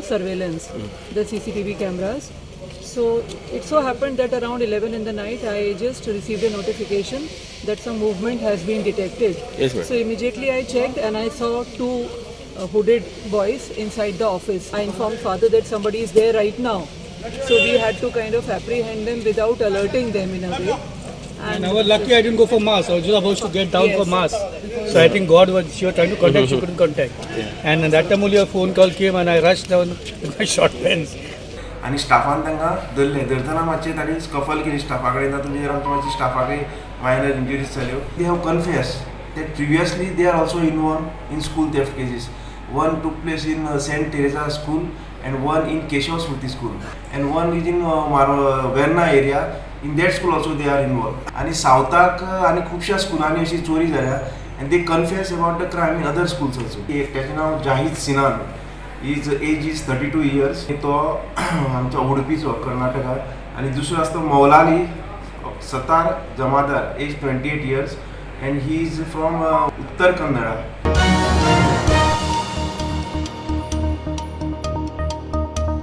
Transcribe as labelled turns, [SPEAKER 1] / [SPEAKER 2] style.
[SPEAKER 1] the surveillance, the CCTV cameras. So it so happened that around 11 in the night, I just received a notification that some movement has been detected.
[SPEAKER 2] Yes, ma'am.
[SPEAKER 1] So immediately I checked and I saw two hooded boys inside the office. I informed father that somebody is there right now. So we had to kind of apprehend them without alerting them in a way.
[SPEAKER 3] And I was lucky I didn't go for mass. I was just about to get down for
[SPEAKER 1] Yes.
[SPEAKER 3] mass. So I think God was, she was trying to contact, she couldn't contact. And at that time only a phone call came and I rushed down with my short pants.
[SPEAKER 4] आनी Staffan तांकां धरले. धरतना मातशें तांणी scuffle केली स्टाफा कडेन, तातूंत आमच्या मातशी स्टाफा कडेन मायनर इंजुरीज जाल्यो. They have confess that previously they are also involve in school theft cases. One took place in Saint Teresa School and one in Keshav Smriti School and one is in Verna area. In that school also they are involve. आनी सावथाक आनी खुबश्या स्कुलांनी अशी चोरी जाल्या and they confess about the crime in other schools also. एकट्याचें नांव जाहीद सिनान, his age is 32 years. तो आमच्या उडपीचो, कर्नाटका. आनी दुसरो आसता मौलाली सतार जमादार, age 28 years, and he is from Uttar Kannada.